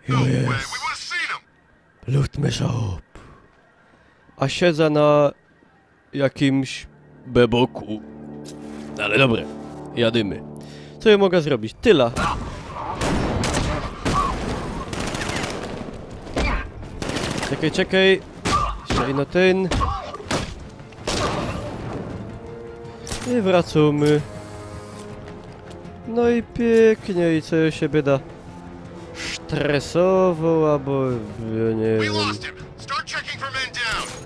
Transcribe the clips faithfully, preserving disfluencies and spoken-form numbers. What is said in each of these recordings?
Chyba jest. Luftmesza hop. A siedzã na jakimś beboku. Ale dobra, jadymy. Co jŏ mogã zrobić? Tela. Czekej, czekej. Jeszcze ino tyn. I wracōmy. No i piyknie, i co jŏ sie byda stresowoł, abo jŏ niy wiym.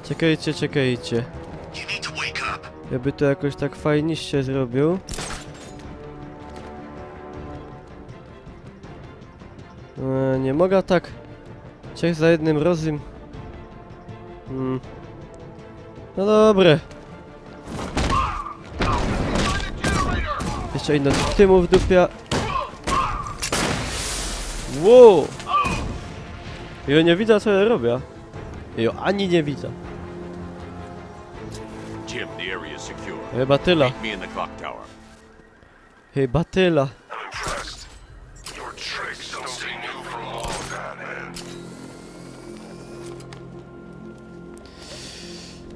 Czekejcie, czekejcie. Jŏ by to jakoś tak fajniście zrobiōł. E, niy mogã tak. Trzech za jednym rozym. Hmm. No dobra. Jeszcze ino tymu wdupiã. Wow! Jŏ niy widzã, co jŏ robiã. Jŏ ani niy widzã. Jim, the area is secure. Chyba tela. Meet me in the clock tower. Chyba tela.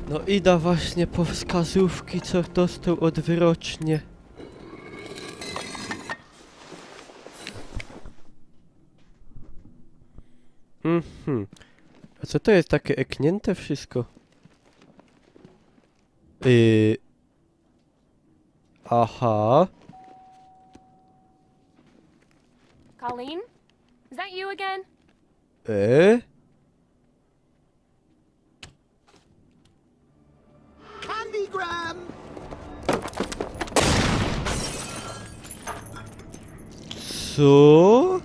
No, idã właśnie po wskazōwki, co dostoł ôdwrocznie. Mhm. A co to je takie ekniynte wszystko? Yy. Aha. Colleen? Is that you again? E? Candygram! Co?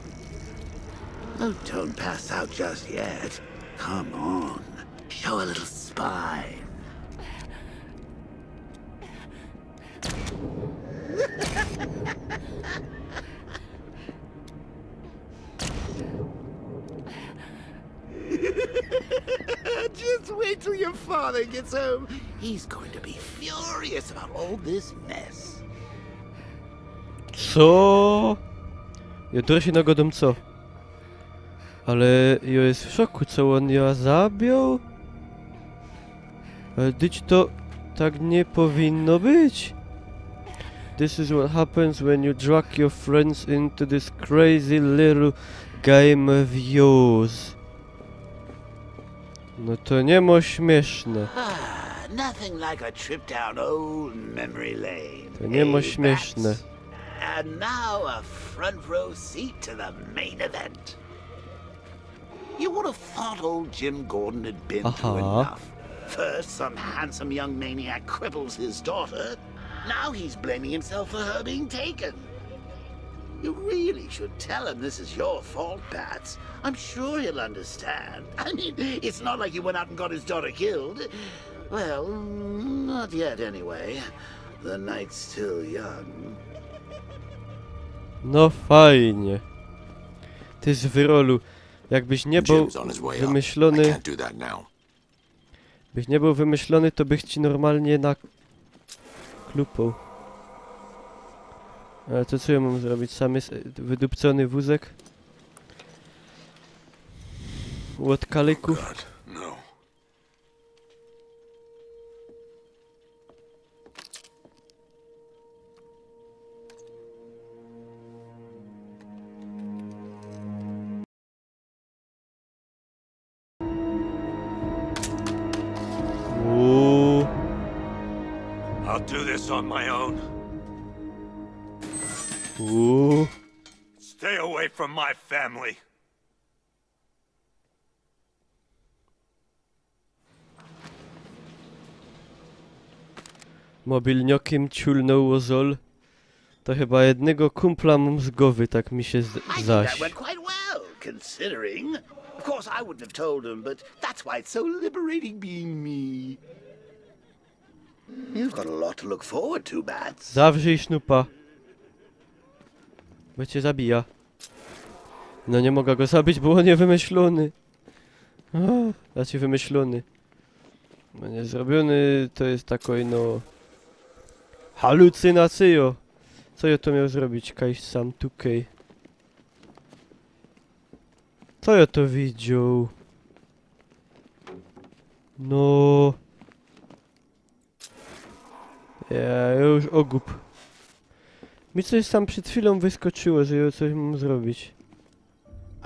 Oh, don't pass out just yet. Come on. Show a little spine. Just wait till your father gets home. He's going to be furious about all this mess. Co? Jŏ tyrŏz sie nagodōm, co? Ale jŏ je w szoku, co ôn jã zabiōł? Ale dyć to tak niy powinno być. This is what happens when you drag your friends into this crazy little game of yours. No to niy ma śmiyszne. Ah, nothing like a trip down old memory lane. To niy ma śmiyszne. And now a front row seat to the main event. You would have thought old Jim Gordon had been through enough. First, some handsome young maniac cripples his daughter. Now he's blaming himself for her being taken. You really should tell him this is your fault, Bats. I'm sure he'll understand. I mean, it's not like you went out and got his daughter killed. Well, not yet, anyway. The night's still young. No fajnie. Ty zwyrolu, jakbyś niy bōł wymyślōny, byś niy bōł wymyślōny, to bych ci normalnie naklupał. Ale to co jŏ mōm zrobić? Sam je, e, wydupcōny wōzek. Ôd kalyków. Ooh. I'll do this on my own. Ooh. Stay away from my family. Mobilniokym ciulnōł ôzol. To chyba jednego kumpla mōm z gowy, tak mi sie z-, I think that went quite well, considering. Of course, I wouldn't have told him, but that's why it's so liberating being me. You've got a lot to look forward to, Bats. Zawrzyj sznupa. Bo cie zabijã. No niy moga go zabić, bo ôn je wymyślōny. A, znaczy wymyślōny. Ôn je zrobiōny, to je tako ino halucynacyjo. Co jŏ to mioł zrobić? Kaj sam tukej. Co jŏ to widziōł? No. Ja już ogłup. Mi coś tam przed chwilą wyskoczyło, że jŏ coś mōm zrobić.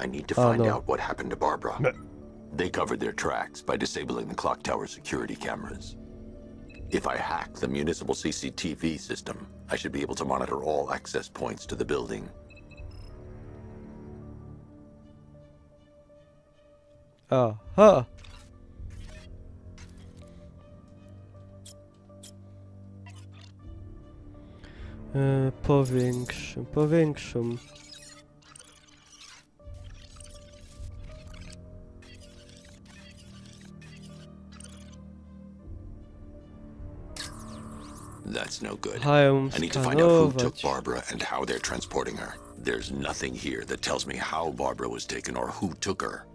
I need to Oh, find no. out what happened to Barbara. They covered their tracks by disabling the clock tower security cameras. If I hack the municipal C C T V system, I should be able to monitor all access points to the building. Aha. E, powiększam, powiększam. That's no good. Aha, ja mōm I need to find out who took skanować. Barbara and how they're transporting her. There's nothing here that tells me how Barbara was taken or who took her.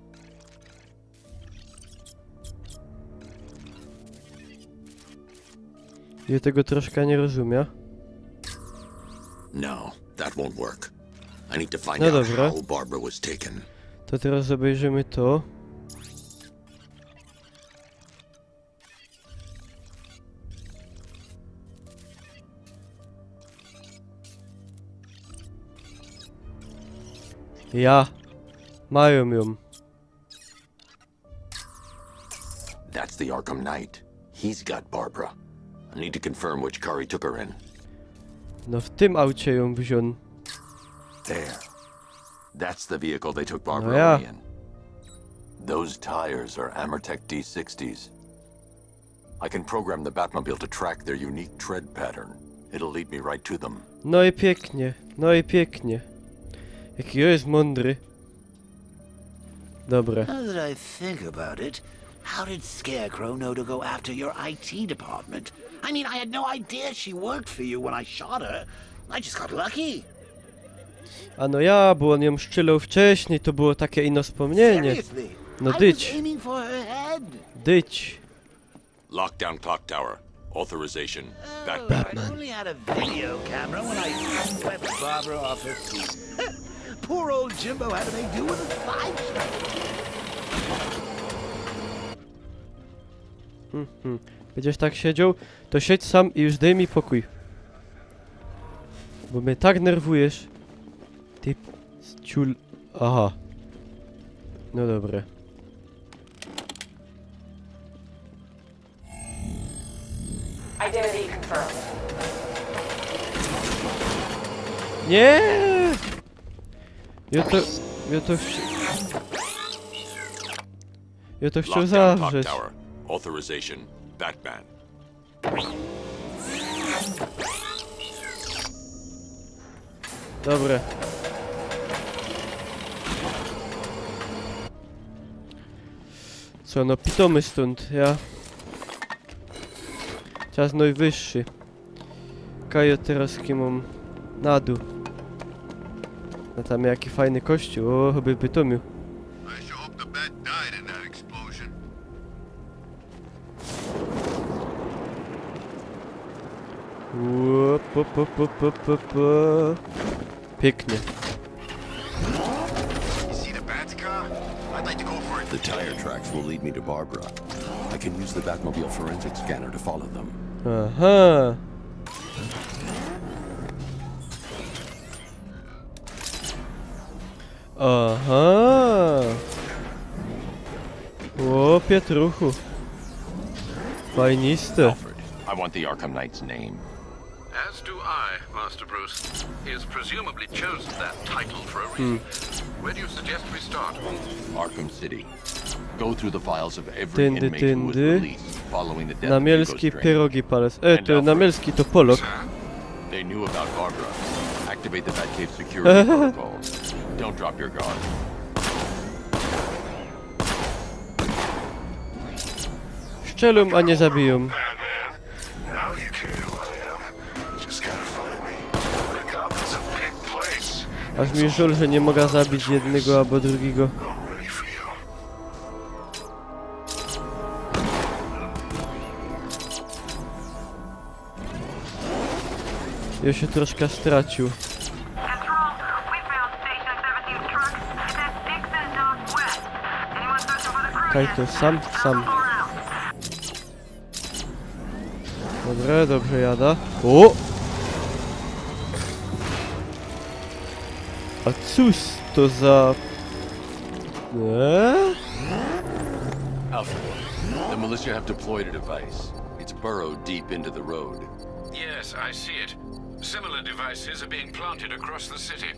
Ja tego troszkę nie rozumiem. No, that won't work. I need to find No out dobra. How Barbara was taken. To teraz obejrzymy to. Ja. Majōm jōm. That's the Arkham Knight. He's got Barbara. I need to confirm which car he took her in. No, w tym aucie jōm wziōn. There. That's the vehicle they took Barbara No ja. away in. Those tires are Amertek D sixties. I can program the Batmobile to track their unique tread pattern. It'll lead me right to them. No i pięknie, no i pięknie. Jaki jō jest mądry. Dobra. Now that I think about it, how did Scarecrow know to go after your I T department? I mean, I had no idea she worked for you when I shot her. I just got lucky. A no ja, bo on jōm strzelōł wcześniej, to było takie ino wspomnienie. Seriously. No I was dyć. Aiming for her head. Dyć. Lockdown clock tower. Authorization. Back. Oh, I only had a video camera when I swept Barbara off her feet. Poor old Jimbo had to make do with a slideshow. Mhm. Będziesz tak siedział, to siedź sam i już dej mi pokój. Bo mnie tak nerwujesz. Ty ciul... Aha. No dobra. Identity confirmed. Nie! Ja to... Ja to... wsi- Ja to chciał Lockdown clock zawrzeć. Tower. Authorization. Batman. Dobra. Co, no pitōmy stōnd, ja. Czas nojwyższy. Kaj jŏ terŏz kimōm na dōł. No tam jaki fajny kościół, o, chyba by to miał. I sure hope the bat died in that explosion. Ło, po, po, po, po, po, po. Pięknie. You see the bat's car? I'd like to go for it. The tire tracks will lead me to Barbara. I can use the Batmobile forensic scanner to follow them. Aha. Aha. Ło, Pietruchu. Fajniste. Alfred, I want the Arkham Knight's name. As do I, Master Bruce. He has presumably chosen that title for a reason. Where do you suggest we start? Arkham City. Go through the files of every Tyndy, inmate who was tyndy. Released following the death Na of Mielski Hugo's train. pierogi palec. E, to na Mielski to Polok. They knew about Barbara. Activate the Batcave security protocols. Don't drop your guard. Strzelōm, a nie zabijōm. Now you care who I am. Just gotta find me. The Gotham's a big place. Aż mi żal, że nie mogę zabić jednego albo drugiego. I'm ready for you. Ja się troszkę stracił. Control, we found Station seventeen's truck. It's at Dixon Docks West. Ej, to sam, sam. Dobre, dobrze jada. O! A cōż to za... Eee? Alpha, the militia have deployed a device. It's burrowed deep into the road. Yes, I see it. Similar devices are being planted across the city.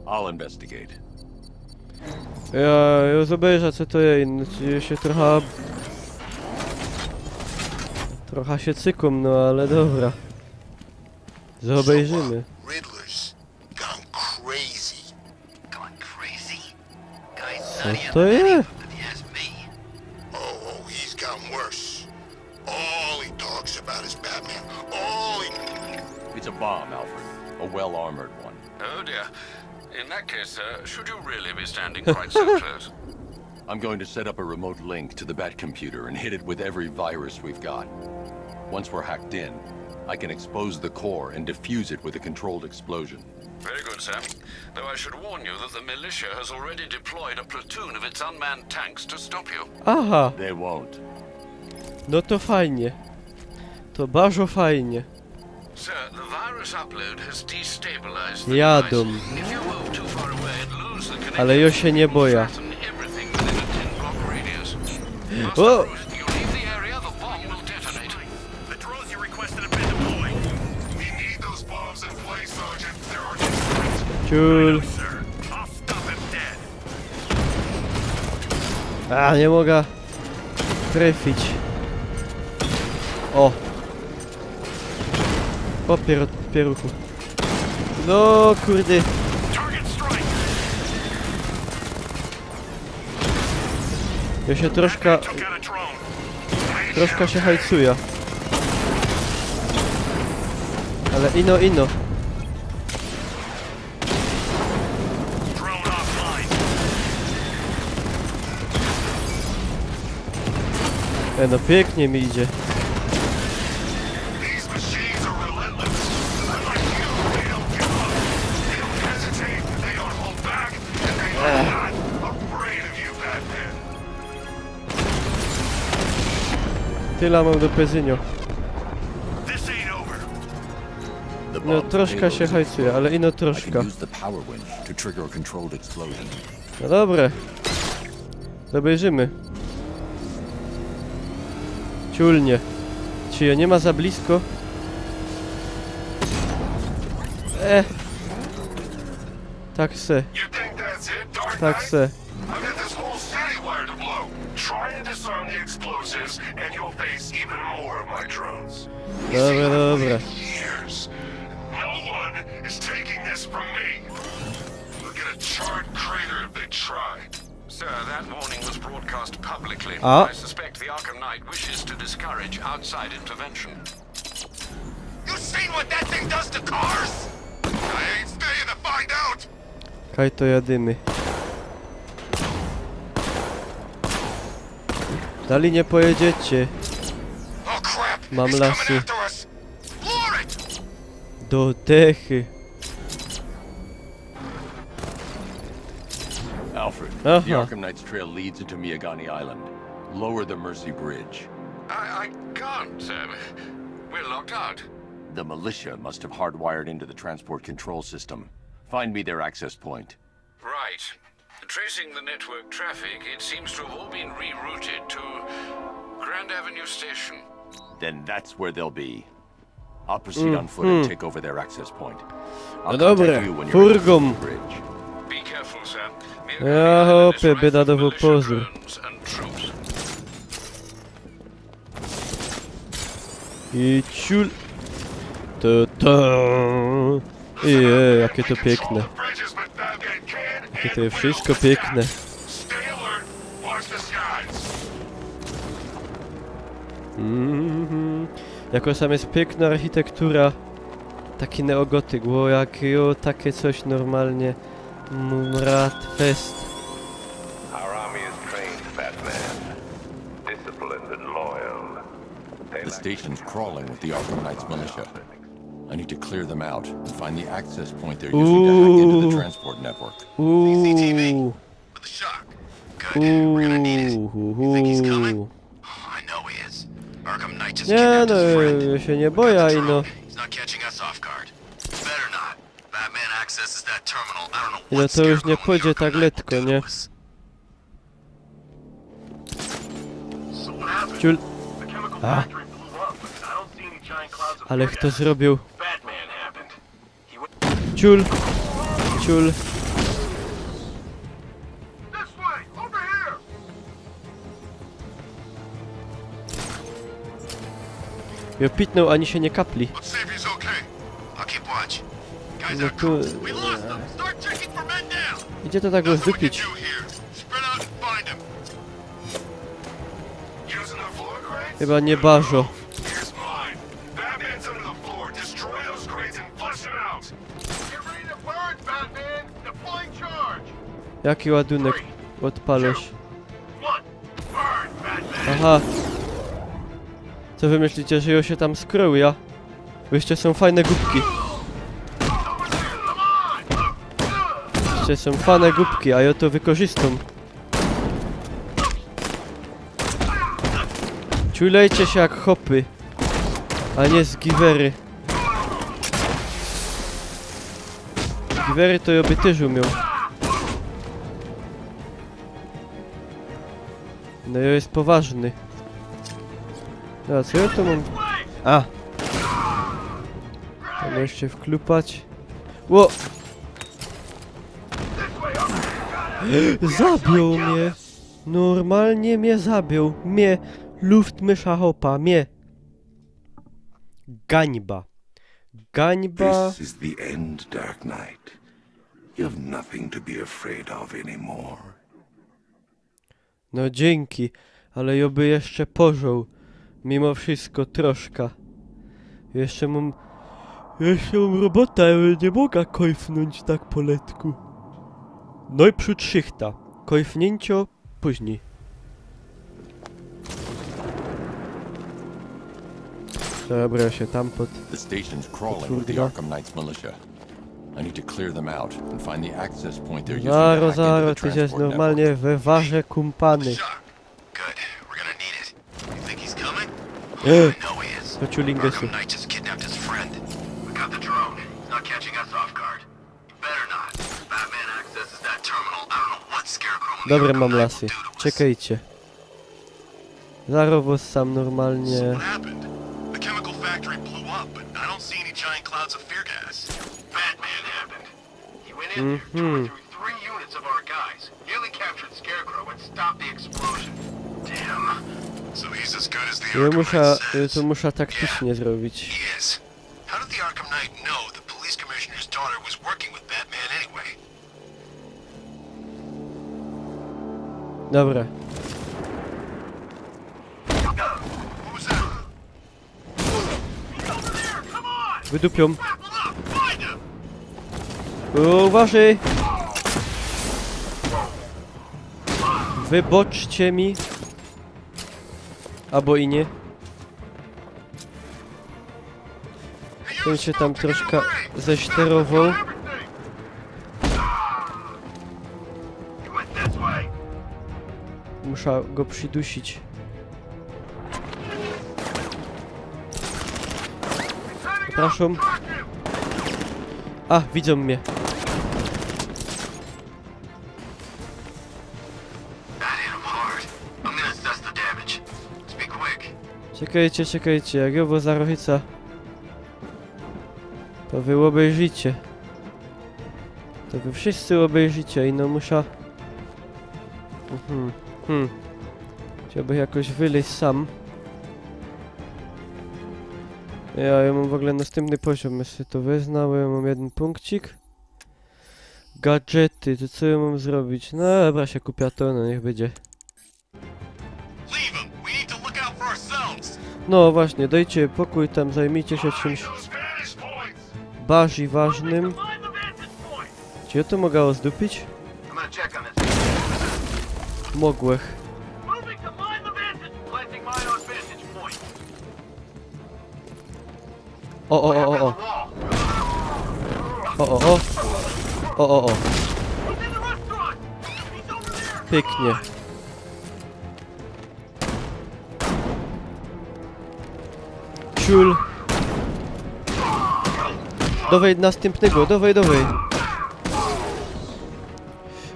I'll investigate. Ja już obejrzę, co to je, inny, czyli się trochę... Trochę się cykōm, no ale dobra. Zobaczymy. Riddler's gone crazy. Gone crazy? Guy's Co nutty in to the je? head, if you ask me. Oh, oh, he's gotten worse. All he talks about is Batman. All he... It's a bomb, Alfred. A well-armored one. Oh dear. In that case, sir, should you really be standing quite so close? I'm going to set up a remote link to the Bat computer and hit it with every virus we've got. Once we're hacked in, I can expose the core and defuse it with a controlled explosion. Very good, sir. Though I should warn you that the militia has already deployed a platoon of its unmanned tanks to stop you. Aha, They won't. no to fajnie. To bardzo fajnie. Sir, the virus upload has destabilized the Jadą. Device. If you move too far away, it lose the connection. Ale ja się nie boję. Threaten everything within a ten block radius. Master O! Bruce, you leave the area, the bomb will detonate. The drones you requested have been deployed. We need those bombs in place, Sergeant. There are no... Ciul. Sir, I'll stop him dead. A, nie mogę trafić. O. O, pier... pieruchu. No, kurde. Target strike. Ja się troszkę... Took out a drone. Troszkę się hajcuje. Ale ino, ino. Drone offline. E, no pięknie mi idzie. These machines are relentless. Unlike you, they don't give up. They don't hesitate. They don't hold back. And they are not afraid of you, Batman. Tyle mam do powiedzenia. This ain't over. The No bomb's troszkę payload się is hajcuje, ale ino I can troszkę. Use the power winch to trigger a controlled explosion. No dobre. Zobejrzymy. Ciulnie. Czy je niy ma za blisko? E. Tak se. You think that's it, Dark Tak Knight? se. I've got this whole city wired to blow. Try and disarm the explosives, and you'll face even more of my drones. Dobra, dobra. Years. No one is taking this from me. We'll get a charred crater if they try. Sir, that warning was broadcast publicly. Ah. I suspect the Arkham Knight wishes to discourage outside intervention. You seen what that thing does to cars? I ain't staying to find out. Kaj to jadymy. Dalej nie pojedziecie. Oh crap! Mam He's lasy. Coming after us. Floor it! Do dechy. Alfred, Uh-huh. the Arkham Knight's trail leads into Miagani Island. Lower the Mercy Bridge. I, I can't, sir. We're locked out. The militia must have hardwired into the transport control system. Find me their access point. Right. Tracing the network traffic, it seems to have all been rerouted to Grand Avenue Station. Then that's where they'll be. I'll proceed on foot and take over their access point. I'll No dobra, contact you when you're at the furgōm. Bridge. Be careful, sir. Ja, chłopie, bieda do Militia wypozu. Drones and troops. I ciul. To, to. Ojej, jakie to piękne. Jakie to jest wszystko piękne. Stay alert. Watch the skies. Mhm. Jako sam jest piękna architektura. Taki neogotyk, bo jak jo, takie coś normalnie. Mrat fest. Our army is trained, Batman. Disciplined and loyal. They The lack station's crawling with the Arkham Knight's militia. I need to clear them out and find the access point they're using to hack into the Ooh. Transport network. Uuu. With the shock. Good. We're gonna need it. You think he's coming? Uhuhu. Oh, I know he is. Arkham Knight just Nie, kidnapped no, his friend. Ja się nie boja, ino. He's not catching us off guard. Better not. Batman accesses that terminal. I don't know what Scarecrow and the Arkham Knight will do to us. Ino, to już niy pōdzie tak letko, niy? So what happened? Ciul. The chemical factory blew up, but I don't see any giant clouds of fear gas. Ale fto zrobiōł? Batman happened. Ciul. Ciul. Jo pitnōł, ani sie niy kapli. No tu... Idzie to tak rozdupić. Chyba niy bardzo. Jaki ładunek ôdpalōsz? Aha. Co wy myślicie, że jo sie tam skryjōm, ja? Bo jeszcze sōm fajne gupki. Jeszcze sōm fajne gupki, a jo to wykorzystōm. Ciulejcie sie jak chopy, a niy z giwery. Giwery to jo by tyż umioł. No jo je poważny. Dobra, co jo tu mōm? A! Tam jeszcze wklupać. Ło! Zabiōł mie! Normalnie mie zabiōł. Mie. Luftmysza chopa. Mie. Gańba. Gańba. This is the end, Dark Knight. You've nothing to be afraid of anymore. No dziynki, ale jo by jeszcze pożōł. Mimo wszystko troszka. Jeszcze mōm, jeszcze mōm robota, jo niy moga kojfnōńć tak po letku. Nojprzōd szychta. Kojfniyncio późnij. Dobra, sie tam pod... The station's crawling with the Arkham Knight's militia. I need to clear them out and find the access point they're using to hack into the transport network. Zaro, zaro, ty sie normalnie we warze kōmpany. Good. We're gonna need it. You think he's coming? E. I know he is. Arkham Knight just kidnapped his friend. We got the drone. He's not catching us off guard. Better not. Batman accesses that terminal. I don't know what Scarecrow and the Arkham Knight will do to us. Dobra, mōm lasy. Czekejcie. Zaro wōs sam normalnie. So what happened? The chemical factory blew up, but I don't see any giant clouds of fear gas. Batman happened. He went in there, tore through three units of our guys, nearly captured Scarecrow, and stopped the explosion. Damn. So he's as good as the Arkham Knight says. Jo musza, jo to musza taktycznie zrobić. Yeah, he is. How did the Arkham Knight know the police commissioner's daughter was working with Batman anyway? Dobra. Wydupiōm. Uważaj! Wyboczcie mi. Abo i niy. Tyn sie tam troszka ześcierowoł. Musza go przidusić. Przepraszam. A, widzōm mie. That hit him hard. I'm gonna assess the damage. Speak quick. Czekejcie, czekejcie, jak jo wōs zaro chycã, to wy ôbejrzycie. To wy wszyscy ôbejrzycie i no musza... Mhm. Hmm. Chciałbych jakoś wylyź sam. Ja, ja mōm w ogōle nastympny poziōm, jeśli to wyznał, ja mōm jedyn punkcik. Gadżety, to co ja mōm zrobić? No dobra, sie kupiã to, no niych bydzie. Leave 'em. We need to look out for ourselves. No właśnie, dejcie pokōj tam, zajmijcie sie czymś bardzij ważnym. Czy ja to moga ôzdupić? Mogłech. O, o, o, o, o. O, o, o. O, o, o. Piyknie. Ciul. Dowij nastympnego, dowij, dowij.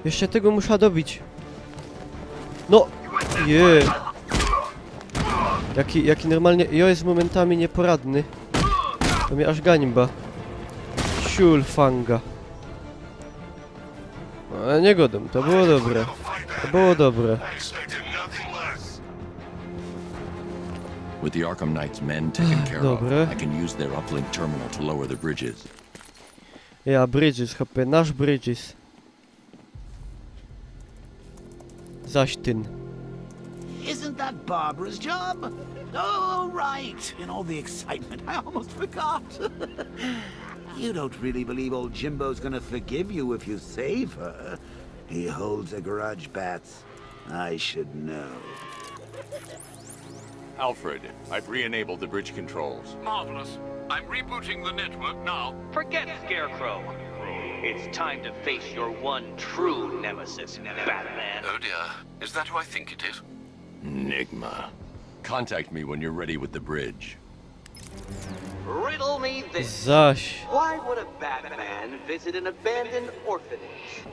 Jeszcze tego muszã dobić. No, je. Jaki, jaki normalnie, jo, je momentami niyporadny. To mie aż gańba. Ciul fanga. Ale niy godōm, to było dobre. To było dobre. With the Arkham Knight's men taken care Dobra. of, I can use their uplink terminal to lower the bridges. Ja, Bridges, chopie, nasz Bridges. Zaś tyn. Isn't that Barbara's job? Oh, right. In all the excitement, I almost forgot. You don't really believe old Jimbo's gonna forgive you if you save her. He holds a grudge, Bats. I should know. Alfred, I've re-enabled the bridge controls. Marvelous. I'm rebooting the network now. Forget Scarecrow. It's time to face your one true nemesis, Batman. Oh dear, is that who I think it is? Nigma. Contact me when you're ready with the bridge. Riddle me this. Zaś. Why would a Batman visit an abandoned orphanage?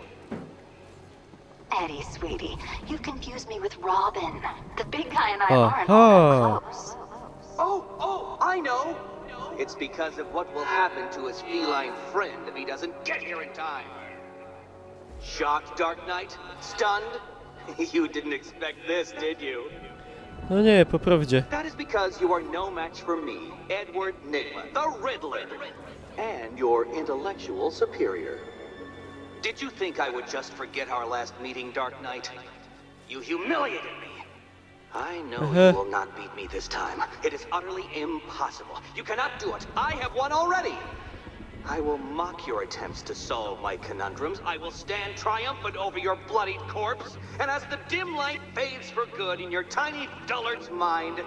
Eddie, sweetie, you've confused me with Robin. The big guy and I aren't all Aha. that close. Oh, oh, I know. It's because of what will happen to his feline friend if he doesn't get here in time. Shocked, Dark Knight? Stunned? You didn't expect this, did you? No nie, po prawdzie. That is because you are no match for me, Edward Nygma, the Riddler, and your intellectual superior. Did you think I would just forget our last meeting, Dark Knight? You humiliated me. I know Uh-huh. you will not beat me this time. It is utterly impossible. You cannot do it. I have won already. I will mock your attempts to solve my conundrums. I will stand triumphant over your bloodied corpse. And as the dim light fades for good in your tiny dullard's mind,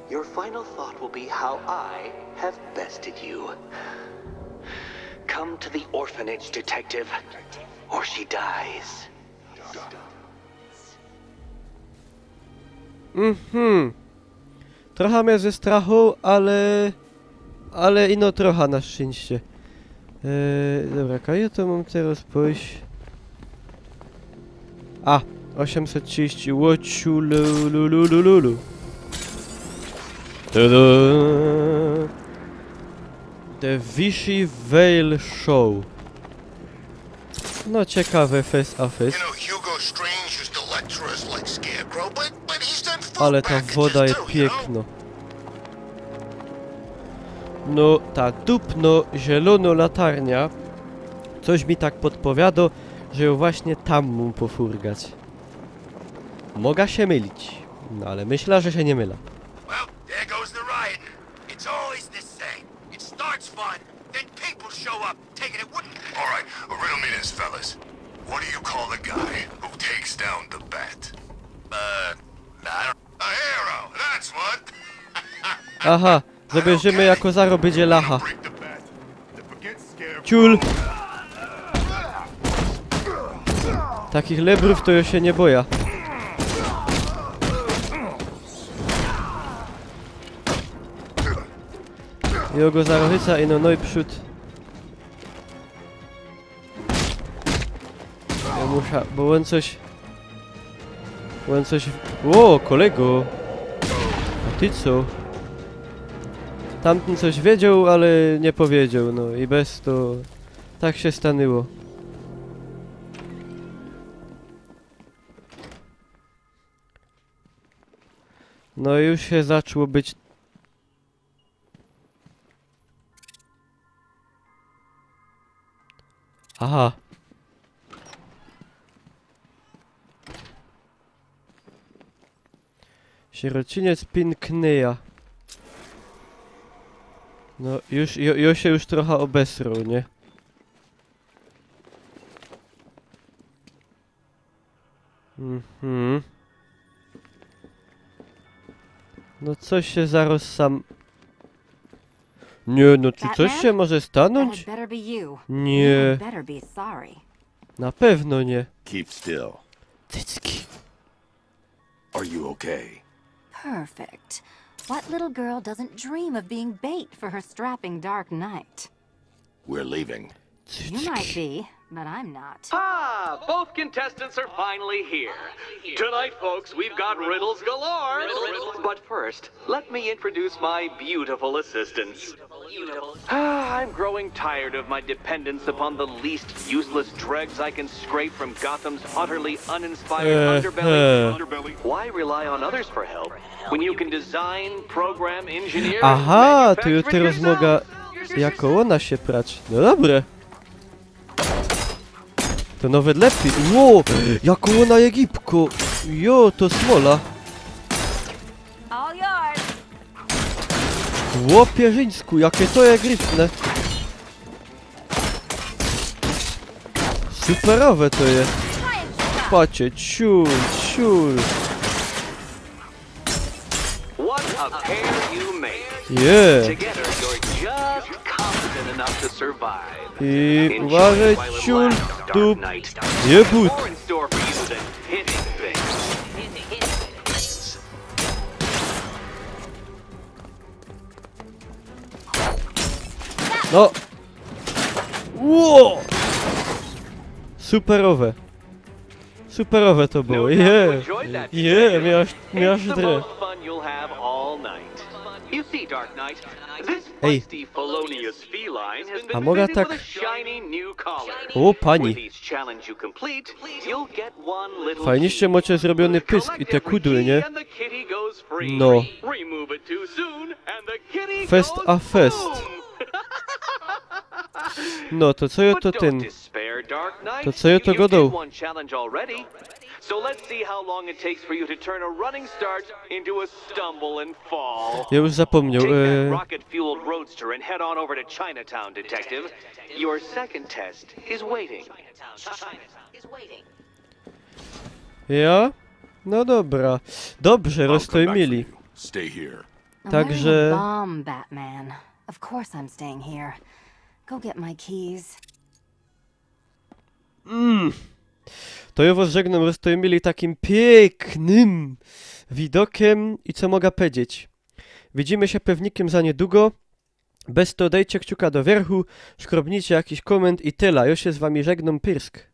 your final thought will be how I have bested you. Come to the orphanage, detective, or she dies. Mhm. Trocha mie zestrachoł, ale... Ale ino trocha na szczynście. Eee, dobra, kaj jo to mōm teroz pōjś? A, osiemset trzidziści, łociu, lu, lu, lu, lu, lu, lu. Tada! The Vichy Vale Show. No ciekawe, face a face. You know, Hugo Strange used to lecture us like Scarecrow, but, but he's done food Ale ta packages woda je too, you know? piykno. No, ta dupno zielono latarnia coś mi tak podpowiado, że jo właśnie tam mōm pofurgać. Moga sie mylić, no ale myśla, że sie niy mylã. Well, there goes the riot. It's always the same. It starts fun, then people show up, taking it with... All right, riddle me this, fellas. What do you call the guy who takes down the bat? Uh, I don't... A hero, that's what! Aha, zabierzymy jako zaro bydzie lacha. Break the bat. To forget Scarecrow. Ciul! Takich lebrōw to jo sie niy bojã. Jo go zaro chycã i no, no i przód. Jo muszã, bo ôn coś... Ôn coś... Ło, kolego! A ty co? Tamtyn coś wiedzioł, ale niy powiedzioł, no i bez to... Tak sie stanyło. No i już sie zaczło być... Aha. Sierociniec Pinkneya. No, już, jo, jo sie już trocha obesrōł, nie? Mhm. No coś sie zaroz sam... Nie, no tu coś Batman? sie może That stanōńć? had better be you. Nie, Better be sorry. na pewno nie. Keep still. Cycki. Are you okay? Perfect. What little girl doesn't dream of being bait for her strapping dark knight? We're leaving. You might be, but I'm not. Ah, both contestants are finally here. Tonight, folks, we've got riddles galore. But first, let me introduce my beautiful assistants. Ah, I'm growing tired of my dependence upon the least useless dregs I can scrape from Gotham's utterly uninspired Eh, underbelly. eh. Underbelly. Why rely on others for help when you can design, program, engineer, Aha, and to ja manufacture it teraz yourself? mogę jako ona się prać. No dobre. To nawet lepiej. Ło, jako ona je gibko. Jo, to smola. All yours. Chłopie Rzyńsku, jakie to je gryfne. Superowe to je. Patrzcie, ciul, ciul. What a pair you make. Yeah. Together, you're just competent enough to survive. I Enjoy uważaj, while it ciul, lasts, Dark dup, Knight. jebut. More in store for you than hitting things. No. Ło! Superowe. Superowe to było. No doubt you Je. enjoyed that Je, session. miałeś, miałeś It's the dre. most fun you'll have all night. You see, Dark Knight, this Ej. feisty, felonious feline has been A mogę fitted with tak- a shiny new collar. O, pani. With each challenge you complete, you'll get one little Fajnie key. się macie zrobiony pysk i te Collect every kudły, key nie? And the kitty goes free. No. Remove it too soon, and the kitty Fest goes a fest. boom. No, to co ja to But don't ten? despair, Dark Knight. To co ja to You've gadał? did one challenge already. So let's see how long it takes for you to turn a running start into a stumble and fall. Ja już zapomniał. Take that E, rocket-fueled roadster and head on over to Chinatown, Detective. Your second test is waiting. Ja? No dobra. Dobrze, rozstojmili. Stay here. I'm Także- wearing a bomb, Batman. Of course I'm staying here. Go get my keys. To ja was żegnam, rozstojmili takim pięknym widokiem i co mogę powiedzieć? Widzimy się pewnikiem za niedługo. Bez to dejcie kciuka do wierchu, szkrobnijcie jakiś koment i tyle. Ja się z wami żegnam, pyrsk.